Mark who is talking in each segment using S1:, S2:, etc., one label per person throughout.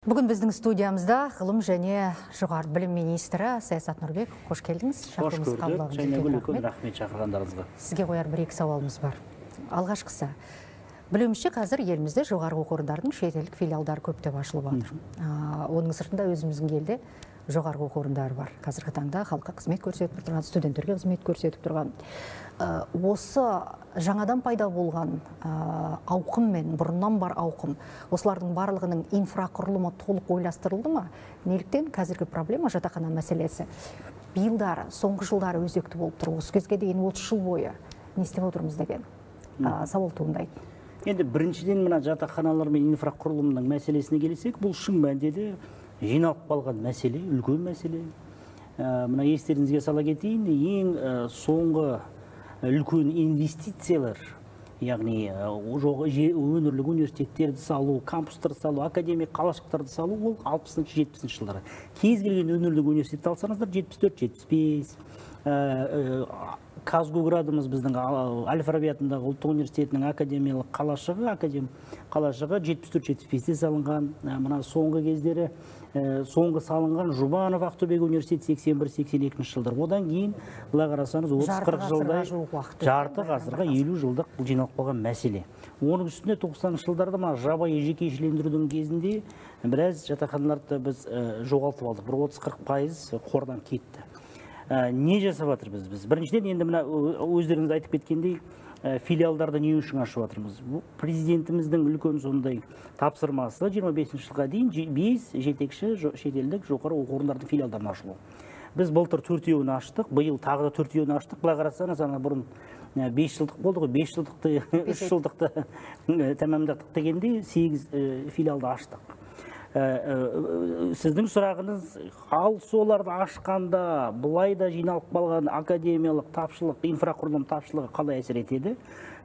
S1: Бүгін біздің студиямызда ғылым және жоғары білім министрі Саясат Нұрбек. Қош келдіңіз.
S2: Қош көрдік. Және үлкен рахмет шақырғандарыңызға.
S1: Сізге қояр бір-екі сауалымыз бар. Алғашқысы, білуімізше, қазір елімізде жоғары оқу орындарының шетелдік филиалдары көптеп ашылып жатыр. Оның сыртында өзіміздің елде жоғарғы оқу орындары бар. Қазіргі таңда халыққа қызмет көрсетіп тұрған, студенттерге қызмет көрсетіп тұрған. Осы жаңадан пайда болған ауқым мен бұрыннан бар ауқым, осылардың барлығының инфрақұрылымы толық ойластырылды ма? Неліктен қазіргі проблема жатақхана мәселесі биылдары, соңғы жылдары өзекті болып тұр? Осы кезге дейін 30 жыл бойы не істеп отырмыз деген сауал туындайды.
S2: Енді біріншіден мына жатақханалар мен инфрақұрылымның мәселесіне келсек, бұл шын мәнінде де жиналып қалған мәселе, үлкен мәселе. Мына естеріңізге сала кетейін, ең соңғы үлкен инвестициялар, яғни өңірлік университеттерді салу, кампустарды салу, академик қалашықтарды салу, ол 60-70 жылдары. Кез келген өңірлік университетті алсаңыздар, 74-75, КазГУградымыз біздің Әл-Фараби атындағы ұлттық университетінің академиялық қалашығы, академ қалашығы 74-75-те салынған. Мына соңғы кездері соңғы салынған Жұбанов Ақтөбе университеті 81-82 жылдар. Одан кейін былай қарасаңыз 30-40 жылдай, жарты ғасырға 50 жылдық бұл жиналып қалған мәселе. Оның үстіне 90 жылдарда мына жабайы жекешелендірудің кезінде біраз жатақханаларды біз жоғалтып алдық. Бір 30-40% қордан кетті. Не жасап жатырмыз біз? Біріншіден, енді мына өздеріңіз айтып кеткендей, филиалдарды не үшін ашып жатырмыз? Президентіміздің үлкен сондай тапсырмасы 25 жылға дейін 5 жетекші шетелдік жоғары оқу орындарының филиалдарын ашылу. Біз былтыр 4-еуін аштық, биыл тағы да 4-еуін аштық. Былай қарасаңыз, ана бұрын 5 жылдық болды ғой, 5 жылдықты, 3 жылдықты тәмамдадық дегенде 8 филиалды аштық. Сіздің сұрағыңыз, ал соларды ашқанда былай да жиналып қалған академиялық тапшылық, инфрақұрылым тапшылығы қалай әсер етеді?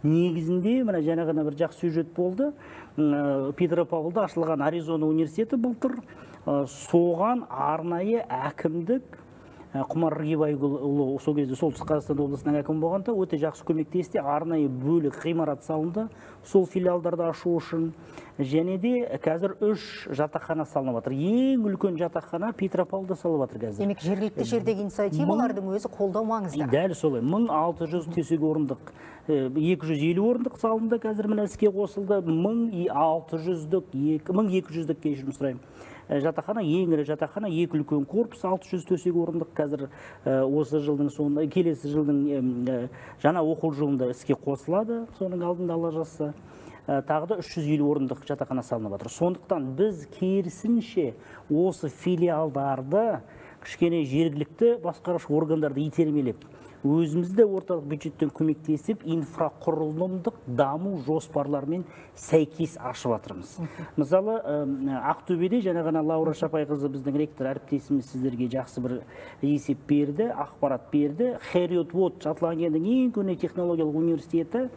S2: Негізінде мына жаңа ғана бір жақсы сюжет болды. Петропавлда ашылған Аризона университеті былтыр, соған арнайы әкімдік Құмар Ырғибайұлы сол кезде Солтүстік Қазақстан облысының әкімі болғанда өте жақсы көмектесті, арнайы бөлек ғимарат салынды сол филиалдарды ашу үшін. Және де қазір 3 жатақхана салынып жатыр. Ең үлкен жатақхана Петропавлда салынып жатыр қазір.
S1: Демек, жергілікті жердегі инициативалардың өзі қолдау маңызды.
S2: Дәл солай. 1600 төсек орындық, 250 орындық салынды, қазір міне іске қосылды. 1600-дік, 1200-дік, кешірім сұраймын. Жатақхана, ең ірі жатақхана, екі үлкен корпус, 600 төсек орындық қазір осы жылдың соңында, келесі жылдың жаңа оқу жылында іске қосылады, соның алдында Алла жазса. Тағы да 350 орындық жатақхана салынып жатыр. Сондықтан біз керісінше осы филиалдарды кішкене жергілікті басқарушы органдарды итермелеп, өзімізді орталық бюджеттен көмектесіп, инфрақұрылымдық даму жоспарларымен сәйкес ашып жатырмыз. Мысалы, Ақтөбеде жаңа ғана Лаура Шапайқызы біздің ректор әріптесіміз сіздерге жақсы бір есеп берді, ақпарат берді. Хериот Вуд Шотландияның ең көне технологиялық университеті,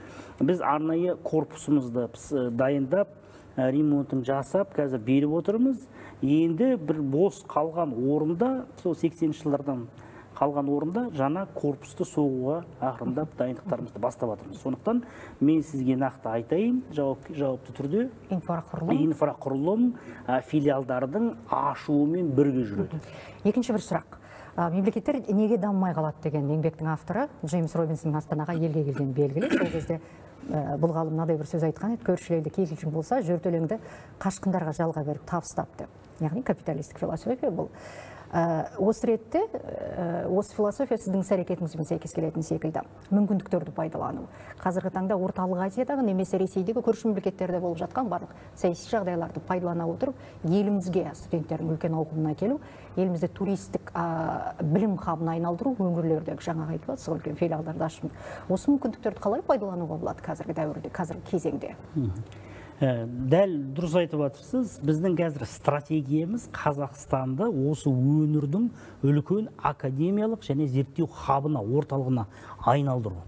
S2: біз арнайы корпусымызды дайындап, ремонтын жасап, қазір беріп отырмыз. Енді бір бос қалған орында, сол 80 жылдардан қалған орында жаңа корпусты соғуға ақырындап дайындықтарымызды бастап жатырмыз. Сондықтан мен сізге нақты айтайын, жауапты түрде инфрақұрылым филиалдардың ашуымен бірге жүреді.
S1: Екінші бір сұрақ. Мемлекеттер неге дамымай қалады деген еңбектің авторы Джеймс Робинсонның Астанаға елге келгені белгілі. Сол кезде бұл ғалым мынадай бір сөз айтқан еді: көршілерді кекілжің болса, жертөлеңді қашқындарға жалға беріп табыстап деп. Яғни капиталистік философия бұл. Осы ретте, осы философия сіздің іс-әрекетіңізбен сәйкес келетін секілді. Мүмкіндіктерді пайдалану. Қазіргі таңда Орталық Азиядағы немесе Ресейдегі көрші мемлекеттерде болып жатқан барлық саяси жағдайларды пайдалана отырып, елімізге студенттердің үлкен ауқымына келу, елімізде туристік білім хабына айналдыру, өңірлердегі жаңағы айтып жатсыз ғой, үлкен филиалдарды ашу. Осы мүмкіндіктерді қалай пайдалануға болады қазіргі дәуірде, қазіргі кезеңде?
S2: Дәл дұрыс айтып жатырсыз. Біздің қазір стратегиямыз Қазақстанды осы өңірдің үлкен академиялық және зерттеу хабына, орталығына айналдыру.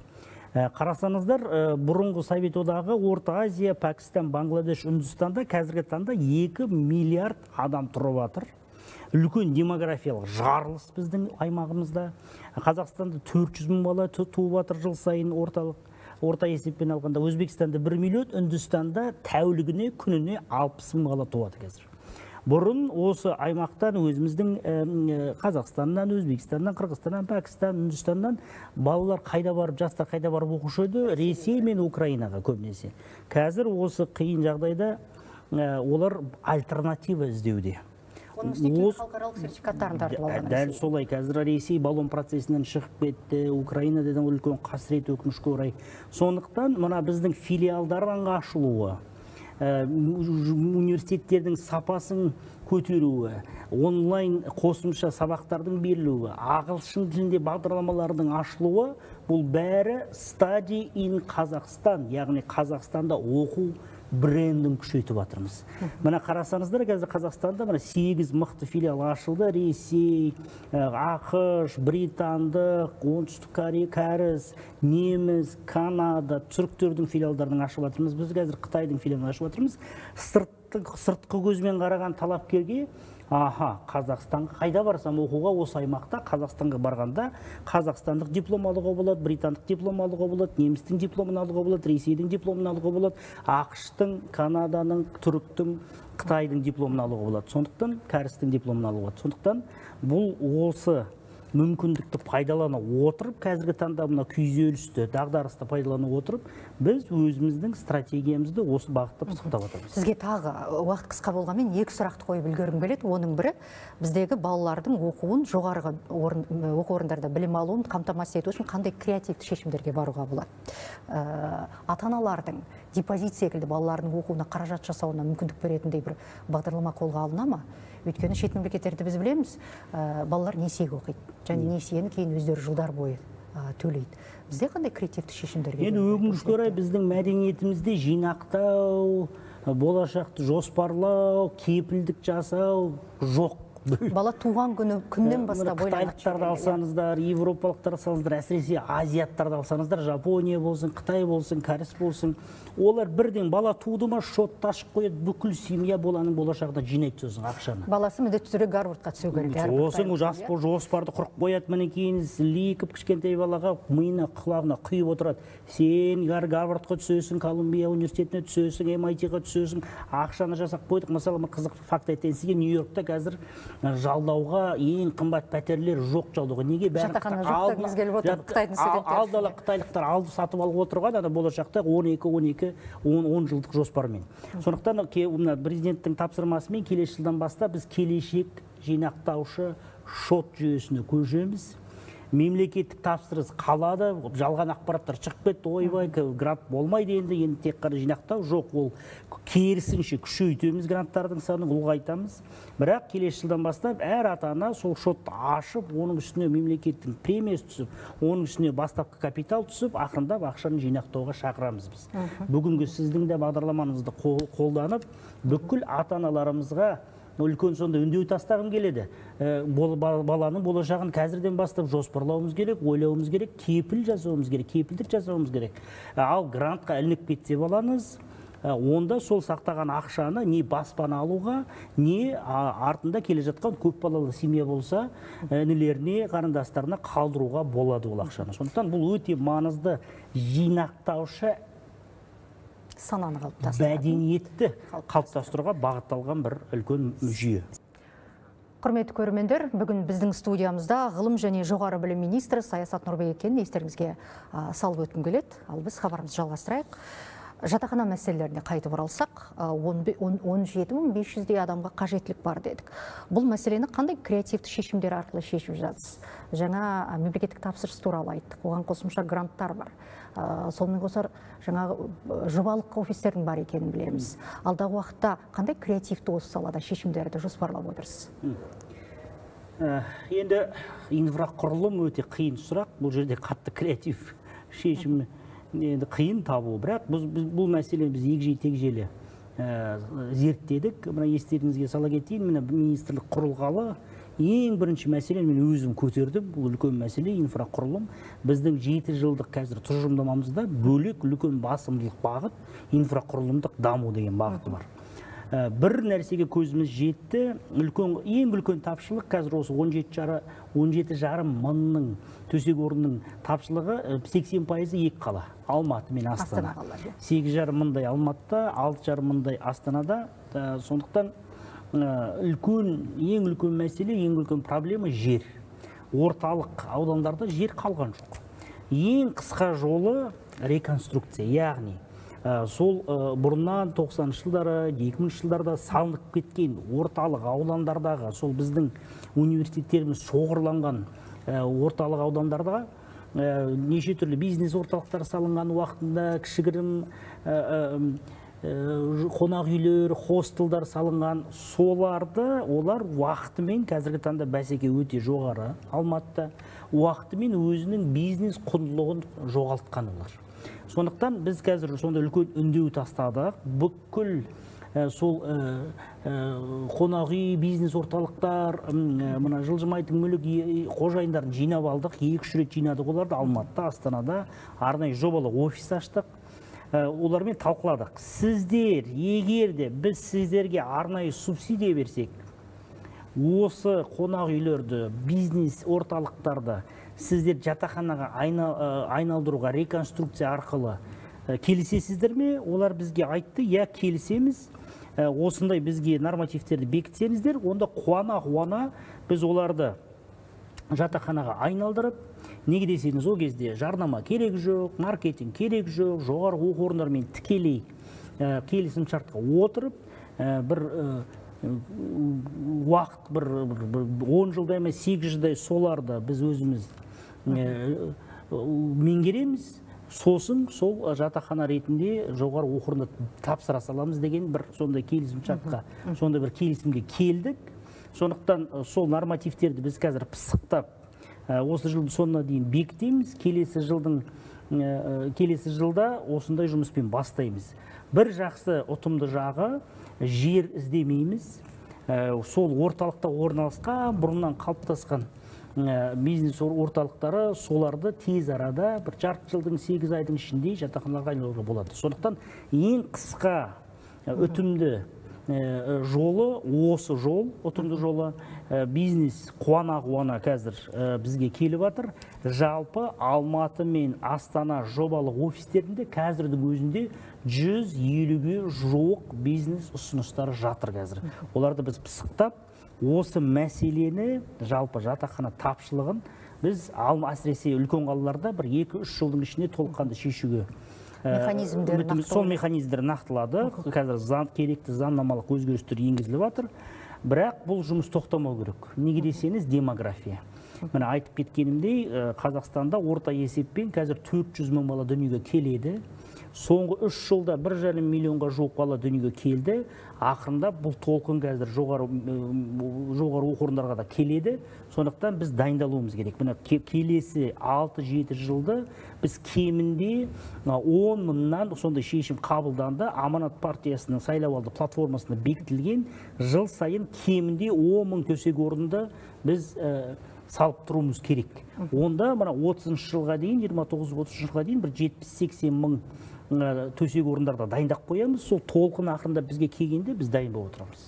S2: Қарасаңыздар, бұрынғы Совет Одағы, Орта Азия, Пәкістан, Бангладеш, Үндістанда қазіргі таңда 2 миллиард адам тұрып жатыр. Үлкен демографиялық жарылыс біздің аймағымызда. Қазақстанда 400 мың бала туып жатыр жыл сайын орталық орта есеппен алғанда. Өзбекстанда 1 миллион, Үндістанда тәулігіне күніне 60 мың бала туады қазір. Бұрын осы аймақтан өзіміздің Қазақстаннан, Өзбекстаннан, Қырғызстаннан, Пәкістан, Үндістаннан балалар қайда барып, жастар қайда барып оқушы еді? Ресей мен Украинаға көбінесе. Қазір осы қиын жағдайда олар альтернатива іздеуде.
S1: Оның үстіне халықаралық сертификаттарын тартып алған.
S2: Дәл солай, қазір Ресей баллон процесінен шығып кетті, Украинада үлкен қасірет, өкінішке орай. Сондықтан мына біздің филиалдардың ашылуы, университеттердің сапасын көтеруі, онлайн қосымша сабақтардың берілуі, ағылшын тілінде бағдарламалардың ашылуы, бұл бәрі Study in Қазақстан, яғни Қазақстанда оқу брендін күшейтіп жатырмыз. Мына қарасаңыздар, қазір Қазақстанда мына 8 мықты филиал ашылды. Ресей, АҚШ, Британдық, Оңтүстік Корея, Кәріс, неміс, Канада, түріктердің филиалдарын ашып жатырмыз. Біз қазір Қытайдың филиалын ашып жатырмыз. Сыртқы көзбен қараған талапкерге, аха, Қазақстанға қайда барсам оқуға, осы аймақта Қазақстанға барғанда қазақстандық диплом алуға болады, британдық диплом алуға болады, немістің дипломын алуға болады, Ресейдің дипломын алуға болады, АҚШ-тың, Канаданың, түріктің, Қытайдың дипломын алуға болады. Сондықтан кәрістің дипломын алуға болады. Сондықтан бұл осы мүмкіндікті пайдалана отырып, қазіргі таңда мына күйзелісті, дағдарысты пайдалана отырып, біз өзіміздің стратегиямызды осы бағытта пысықтап жатырмыз.
S1: Сізге тағы уақыт қысқа болғанмен екі сұрақты қойып үлгергім келеді. Оның бірі, біздегі балалардың оқуын, жоғарғы оқу орындарда білім алуын қамтамасыз ету үшін қандай креативті шешімдерге баруға болады? Ата-аналардың депозит секілді балалардың оқуына қаражат жасауына мүмкіндік беретіндей бір бағдарлама қолға алына ма? Өйткені шет мемлекеттерді біз білеміз, балалар несиеге оқиды және несиені кейін өздері жылдар бойы төлейді. Бізде қандай креативті шешімдерге?
S2: Енді өкінішке орай біздің мәдениетімізде жинақтау, болашақты жоспарлау, кепілдік жасау жоқ.
S1: Бала туған күннен бастап ойланады.
S2: Қытайлықтарды алсаңыздар, европалықтарды алсаңыздар, әсіресе азиаттарды алсаңыздар, Жапония болсын, Қытай болсын, Кәріс болсын, олар бірден бала туды ма, шотты ашып қояды, бүкіл семья баланың болашағына жинайды сосын ақшаны.
S1: Баласы міндетті түрде Гарвардқа түсу керек.
S2: Сосын жоспарды құрып қояды, міне кейін ликіп кішкентай балаға миына, құлағына құйып отырады. Сен Гарвардқа түсесің, Колумбия университетіне түсесің, MIT-ға түсесің, ақшаны жасап қойдық. Мысалы, қызық факт айтайын сізге, Нью-Йоркта қазір жалдауға ең қымбат пәтерлер жоқ жалдауға. Неге?
S1: Жатақхана жоқ та келіп отыр Қытайдың студенттері.
S2: Алдала қытайлықтар алып сатып алып отырған, ана болашақта 12, 12, 10 жылдық жоспармен. Сондықтан мына президенттің тапсырмасымен келесі жылдан бастап біз келешек жинақтаушы шот жүйесіне көшеміз. Мемлекеттік тапсырыс қалады, жалған ақпараттар шығып кетті, ойбай, грант болмайды енді, енді тек қана жинақтау жоқ, ол керісінше күшейтеміз гранттардың санын, ұлғайтамыз. Бірақ келесі жылдан бастап әр ата-ана сол шотты ашып, оның үстіне мемлекеттің премиясы түсіп, оның үстіне бастапқы капитал түсіп, ақырындап ақшаны жинақтауға шақырамыз біз. Бүгінгі сіздің де бағдарламаңызды қолданып, бүкіл ата-аналарымызға үлкен сонда үндеу тастағым келеді. Баланың болашағын қазірден бастап жоспарлауымыз керек, ойлауымыз керек, кепіл жасауымыз керек, кепілдік жасауымыз керек. Ал грантқа ілініп кетсе балаңыз, онда сол сақтаған ақшаны не баспана алуға, не артында келе жатқан көп балалы семья болса, інілеріне, қарындастарына қалдыруға болады ол ақшаны. Сондықтан бұл өте маңызды жинақтаушы
S1: сананы қалыптастыратын,
S2: мәдениетті қалыптастыруға бағытталған бір үлкен жүйе.
S1: Құрметті көрермендер, бүгін біздің студиямызда ғылым және жоғары білім министрі Саясат Нұрбек екенін естеріңізге салып өткім келеді. Ал біз хабарымызды жалғастырайық. Жатақхана мәселелеріне қайтып оралсақ, 17 500-дей адамға қажеттілік бар дедік. Бұл мәселені қандай креативті шешімдер арқылы шешіп жатсыз? Жаңа мемлекеттік тапсырыс туралы айттық, оған қосымша гранттар бар. Сонымен қоса жаңағы жобалық офистердің бар екенін білеміз. Алдағы уақытта қандай креативті осы салада шешімдерді жоспарлап отырсыз?
S2: Енді инфрақұрылым өте қиын сұрақ. Бұл жерде қатты креатив шешім енді қиын табу. Бірақ бұл мәселені біз егжей-тегжейлі зерттедік. Мына естеріңізге сала кетейін, мына министрлік құрылғалы ең бірінші мәселені мен өзім көтердім. Бұл үлкен мәселе инфрақұрылым. Біздің 7 жылдық қазір тұжырымдамамызда бөлек үлкен басымдылық бағыт инфрақұрылымдық даму деген бағыты бар. Бір нәрсеге көзіміз жетті. Ең үлкен тапшылық қазір осы 17,5 мыңның төсек орнының тапшылығы, 80%-ы екі қала, Алматы мен Астана. 8,5 мыңдай Алматыда, 6,5 мыңдай Астанада. Сондықтан Ең үлкен мәселе, ең үлкен проблема жер. Орталық аудандарда жер қалған жоқ. Ең қысқа жолы реконструкция, яғни сол бұрыннан 90-шы жылдары, 2000-ші жылдарда салынып кеткен орталық аудандардағы, сол біздің университеттеріміз шоғырланған орталық аудандарда неше түрлі бизнес орталықтар салынған уақытында кішігірім қонақ үйлер, хостелдар салынған, соларды олар уақытымен, қазіргі таңда бәсеке өте жоғары Алматыда, уақытымен өзінің бизнес құндылығын жоғалтқан олар. Сондықтан біз қазір сондай үлкен үндеу тастадық. Бүкіл сол қонақ үй, бизнес орталықтар, мына жылжымайтын мүлік қожайындарын жинап алдық. 2-3 рет жинадық оларды Алматыда, Астанада арнайы жобалық офис аштық. Олармен талқыладық. Сіздер, егер де біз сіздерге арнайы субсидия берсек, осы қонақ үйлерді, бизнес орталықтарды сіздер жатақханаға айналдыруға реконструкция арқылы келісесіздер ме? Олар бізге айтты, иә, келісеміз. Осындай бізге нормативтерді бекітсеңіздер, онда қуана-қуана біз оларды жатақханаға айналдырып, неге десеңіз, ол кезде жарнама керек жоқ, маркетинг керек жоқ, жоғары оқу орындарымен тікелей келісім шартқа отырып, бір уақыт, бір 10 жылдай ма, 8 жылдай соларды біз өзіміз меңгереміз, сосын сол жатақхана ретінде жоғары оқу орнына тапсыра саламыз деген бір сондай келісім шартқа, сондай бір келісімге келдік. Сондықтан сол нормативтерді біз қазір пысықтап, осы жылдың соңына дейін бекітеміз. Келесі жылда осындай жұмыспен бастаймыз. Бір жақсы ұтымды жағы, жер іздемейміз. Сол орталықта орналасқан, бұрыннан қалыптасқан бизнес орталықтары, соларды тез арада бір жарты жылдың, 8 айдың ішінде жатақханаларға айналдыруға болады. Сондықтан ең қысқа үтімді жолы осы жол, ұтымды жолы. Бизнес қуана-қуана қазір бізге келіп жатыр. Жалпы Алматы мен Астана жобалық офистерінде қазірдің өзінде 150-ге жуық бизнес ұсыныстары жатыр қазір. Оларды біз пысықтап, осы мәселені, жалпы жатақхана тапшылығын біз әсіресе үлкен қалаларда бір 2-3 жылдың ішінде толыққанды шешуге сол механизмдер нақтылады. Қазір керекті заңнамалық өзгерістер енгізіліп жатыр. Бірақ бұл жұмыс тоқтамау керек. Неге десеңіз, демография. Міне айтып кеткенімдей, Қазақстанда орта есеппен қазір 400 мың бала дүниеге келеді. Соңғы 3 жылда 1,5 миллионға жуық бала дүниеге келді. Ақырында бұл толқын қазір жоғары оқу орындарға да келеді. Сондықтан біз дайындалуымыз керек. Міне келесі 6-7 жылды біз кемінде 10 мыңнан сондай шешім қабылданды. Аманат партиясының сайлауалды платформасында бекітілген жыл сайын кемінде 10 мың төсек орынды біз салып тұруымыз керек. Онда мына 30 жылға дейін, 29-30 жылға дейін бір 70-80 мың төсек орындарда дайындап қоямыз. Сол толқын ақырында бізге келгенде біз дайын болып отырамыз.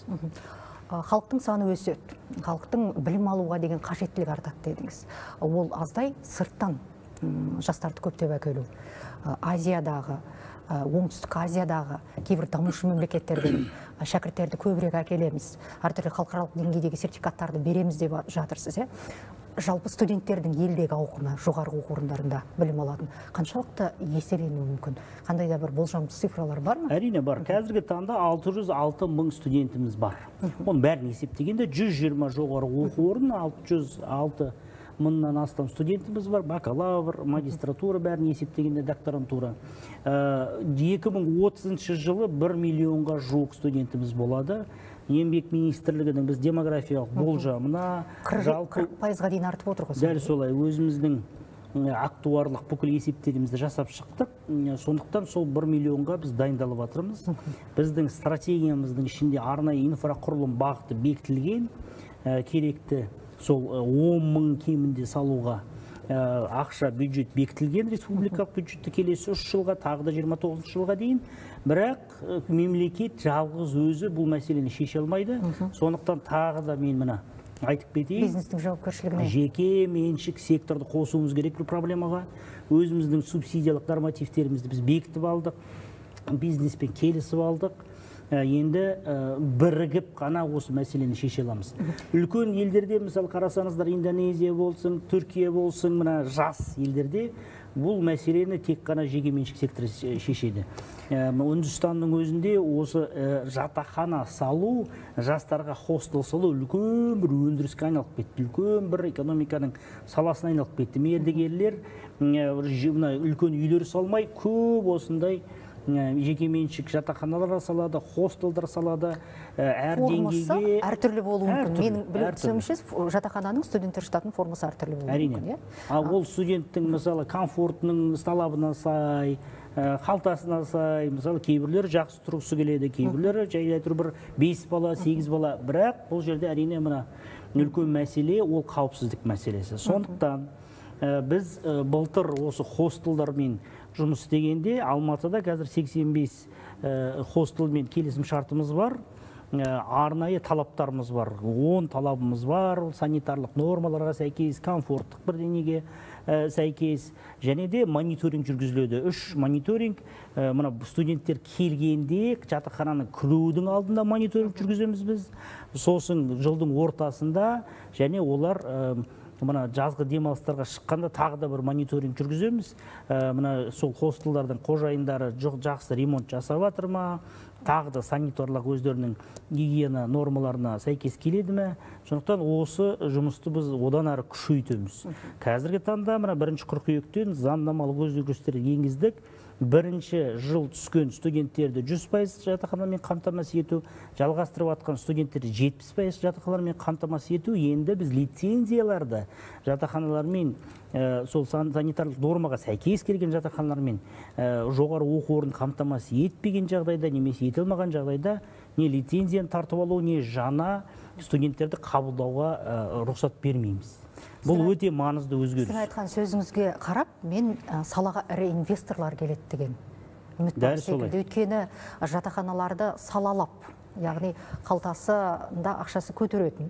S1: Халықтың саны өседі, халықтың білім алуға деген қажеттілігі артады дедіңіз. Ол аздай сырттан жастарды көптеп әкелу. Азиядағы, Оңтүстік Азиядағы кейбір дамушы мемлекеттерден шәкірттерді көбірек әкелеміз. Әртүрлі халықаралық деңгейдегі сертификаттарды береміз деп жатырсыз, иә? Жалпы студенттердің елдегі ауқымы жоғарғы оқу орындарында білім алатын қаншалықты еселенуі мүмкін? Қандай да бір болжамды цифралар бар ма?
S2: Әрине бар. Қазіргі таңда 606 мың студентіміз бар. Оның бәрін есептегенде 120 жоғары оқу орны, 606 мыңнан астам студентіміз бар. Бакалавр, магистратура бәрін есептегенде докторантура. 2030 жылы 1 миллионға жуық студентіміз болады. Еңбек министрлігінің біз демографиялық болжамына
S1: 40%-ға дейін артып отыр ғой.
S2: Дәл солай, өзіміздің актуарлық бүкіл есептерімізді жасап шықтық. Сондықтан сол 1 миллионға біз дайындалып жатырмыз. Біздің стратегиямыздың ішінде арнайы инфрақұрылым бағыты бекітілген, керекті сол 10 мың кемінде салуға ақша бюджет бекітілген, республикалық бюджетті келесі 3 жылға, тағы да 29 жылға дейін. Бірақ мемлекет жалғыз өзі бұл мәселені шеше алмайды. Сондықтан тағы да мен мына айтып кетейін,
S1: бизнестің жауапкершілігіне
S2: жеке меншік секторды қосуымыз керек бұл проблемаға. Өзіміздің субсидиялық нормативтерімізді біз бекітіп алдық, бизнеспен келісіп алдық. Енді бірігіп қана осы мәселені шеше аламыз. Үлкен елдерде, мысалы, қарасаңыздар, Индонезия болсын, Түркия болсын, мына жас елдерде бұл мәселені тек қана жекеменшік сектор шешеді. Үндістанның өзінде осы жатақхана салу, жастарға хостел салу үлкен бір өндіріске айналып кетті, үлкен бір экономиканың саласына айналып кетті. Мердігерлер мына үлкен үйлер салмай, көп осындай жекеменшік жатақханалар салады, хостелдар салады, әр деңгейге
S1: әртүрлі болуы мүмкін. Менің біліп түсінуімше, жатақхананың студенттер жататын формасы әртүрлі болуы мүмкін.
S2: Әрине. Ал ол студенттің, мысалы, комфортының талабына сай, қалтасына сай, мысалы, кейбіреулері жақсы тұрғысы келеді, кейбіреулері жай әйтеуір бір 5 бала, 8 бала. Бірақ бұл жерде әрине мына үлкен мәселе ол қауіпсіздік мәселесі. Сондықтан біз былтыр осы хостелдармен жұмыс істегенде Алматыда қазір 85 хостелмен келісім шартымыз бар, арнайы талаптарымыз бар, 10 талабымыз бар, санитарлық нормаларға сәйкес, комфорттық бірдеңеге сәйкес, және де мониторинг жүргізіледі. 3 мониторинг, мына студенттер келгенде жатақхананы кірудің алдында мониторинг жүргіземіз біз, сосын жылдың ортасында, және олар мына жазғы демалыстарға шыққанда тағы да бір мониторинг жүргіземіз. Мына сол хостелдардың қожайындары жақсы ремонт жасап жатыр ма, тағы да санитарлық өздерінің гигиена нормаларына сәйкес келеді ме? Сондықтан осы жұмысты біз одан ары күшейтеміз. Қазіргі таңда мына 1 қыркүйектен заңнамалық өзгерістер енгіздік. Бірінші жыл түскен студенттерді 100% жатақханамен қамтамасыз ету, жалғастырып жатқан студенттерді 70% жатақханалармен қамтамасыз ету. Енді біз лицензияларды жатақханалармен, сол санитарлық нормаға сәйкес келген жатақханалармен жоғары оқу орнын қамтамасыз етпеген жағдайда немесе ете алмаған жағдайда не лицензияны тартып алу, не жаңа студенттерді қабылдауға рұқсат бермейміз. Бұл өте маңызды өзгеріс.
S1: Сіздің айтқан сөзіңізге қарап, мен салаға ірі инвесторлар келеді деген үміт бар секілді. Өйткені жатақханаларды салалап, яғни қалтасында ақшасы көтеретін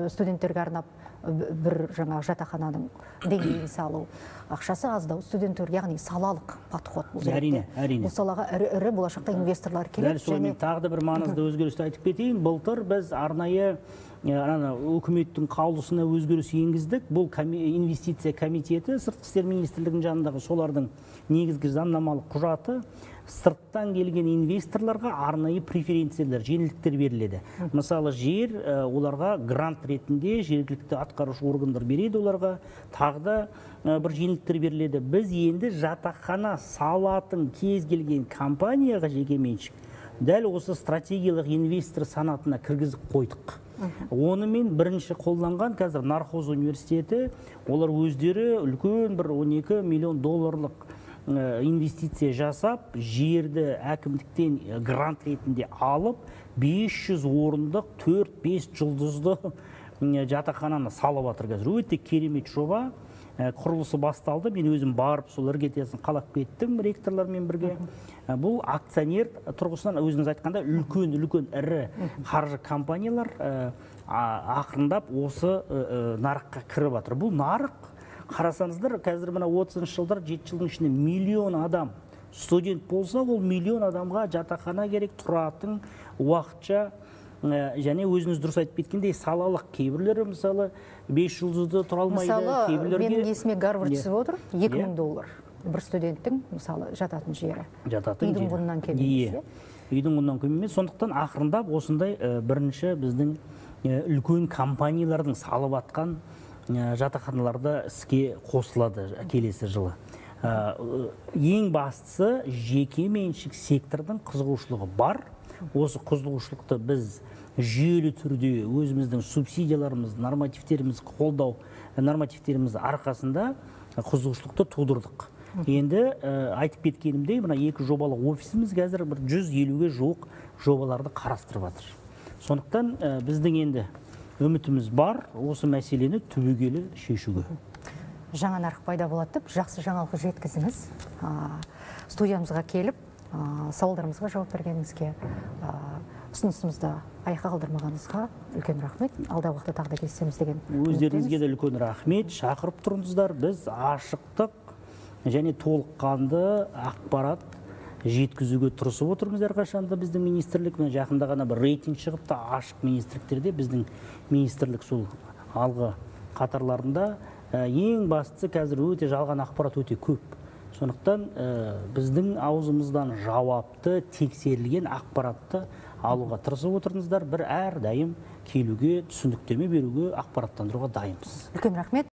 S1: студенттерге арнап бір жаңа жатақхананың деңгейін салу, ақшасы аздау студенттер, яғни салалық подход.
S2: Әрине, әрине.
S1: Бұл салаға ірі-ірі болашақта инвесторлар келеді.
S2: Дәл солай. Мен тағы да бір маңызды өзгерісті айтып кетейін. Былтыр біз арнайы үкіметтің қаулысына өзгеріс енгіздік. Бұл инвестиция комитеті, Сыртқы істер министрлігінің жанындағы солардың негізгі заңнамалық құжаты, сырттан келген инвесторларға арнайы преференциялар, жеңілдіктер беріледі. Мысалы, жер оларға грант ретінде жергілікті атқарушы органдар береді, оларға тағы да бір жеңілдіктер беріледі. Біз енді жатақхана салатын кез келген компанияға жекеменшік дәл осы стратегиялық инвестор санатына кіргізіп қойдық. Онымен бірінші қолданған қазір Нархоз университеті, олар өздері үлкен бір 12 миллион долларлық инвестиция жасап, жерді әкімдіктен грант ретінде алып, 500 орындық 4-5 жұлдызды жатақхананы салып жатыр қазір. Өте керемет жоба. Құрылысы басталды. Мен өзім барып сол іргетесін қалап кеттім ректорлармен бірге. Бұл акционер тұрғысынан өзіңіз айтқанда үлкен-үлкен ірі қаржы компаниялар ақырындап осы нарыққа кіріп жатыр. Бұл нарық, қарасаңыздар, қазір мына 30 жылдар, 7 жылдың ішінде миллион адам студент болса, ол миллион адамға жатақхана керек, тұратын уақытша. Және өзіңіз дұрыс айтып кеткендей, салалық кейбіреулері, мысалы, 5 жұлдызды тұра алмайды.
S1: Мысалы, менің есіме Гарвард түсіп отыр, 2000 доллар бір студенттің, мысалы, жататын жері.
S2: Жататын жері.
S1: Үйдің құнынан кем емес.
S2: Үйдің құнынан кем емес. Сондықтан ақырындап осындай бірінші біздің үлкен компаниялардың салып атқан жатақханаларда іске қосылады келесі жылы. Ең бастысы, жеке меншік сектордың қызығушылығы бар. Осы қызығушылықты біз жүйелі түрде өзіміздің субсидияларымыз, нормативтеріміз қолдау нормативтеріміз арқасында қызығушылықты тудырдық. Енді айтып кеткенімдей, мына 2 жобалық офисіміз қазір бір 150-ге жуық жобаларды қарастырып жатыр. Сондықтан біздің енді үмітіміз бар осы мәселені түбегейлі шешуге.
S1: Жаңа нарық пайда болады деп жақсы жаңалық жеткізіңіз. Студиямызға келіп, сауалдарымызға жауап бергеніңізге, ұсынысымызды аяққа қалдырмағаныңызға үлкен рахмет. Алдағы уақытта тағы да кездесеміз деген
S2: өздеріңізге де үлкен рахмет. Шақырып тұрыңыздар. Біз ашықтық және толыққанды ақпарат жеткізуге тырысып отырмыз әрқашанда біздің министрлік. Мына жақында ғана бір рейтинг шығыпты, ашық министрліктерде біздің министрлік сол алғы қатарларында. Ең бастысы қазір өте жалған ақпарат өте көп. Сондықтан біздің аузымыздан жауапты, тексерілген ақпаратты алуға тырысып отырыңыздар. Бір әрдайым келуге, түсініктеме беруге, ақпараттандыруға дайынбыз.
S1: Үлкен рахмет.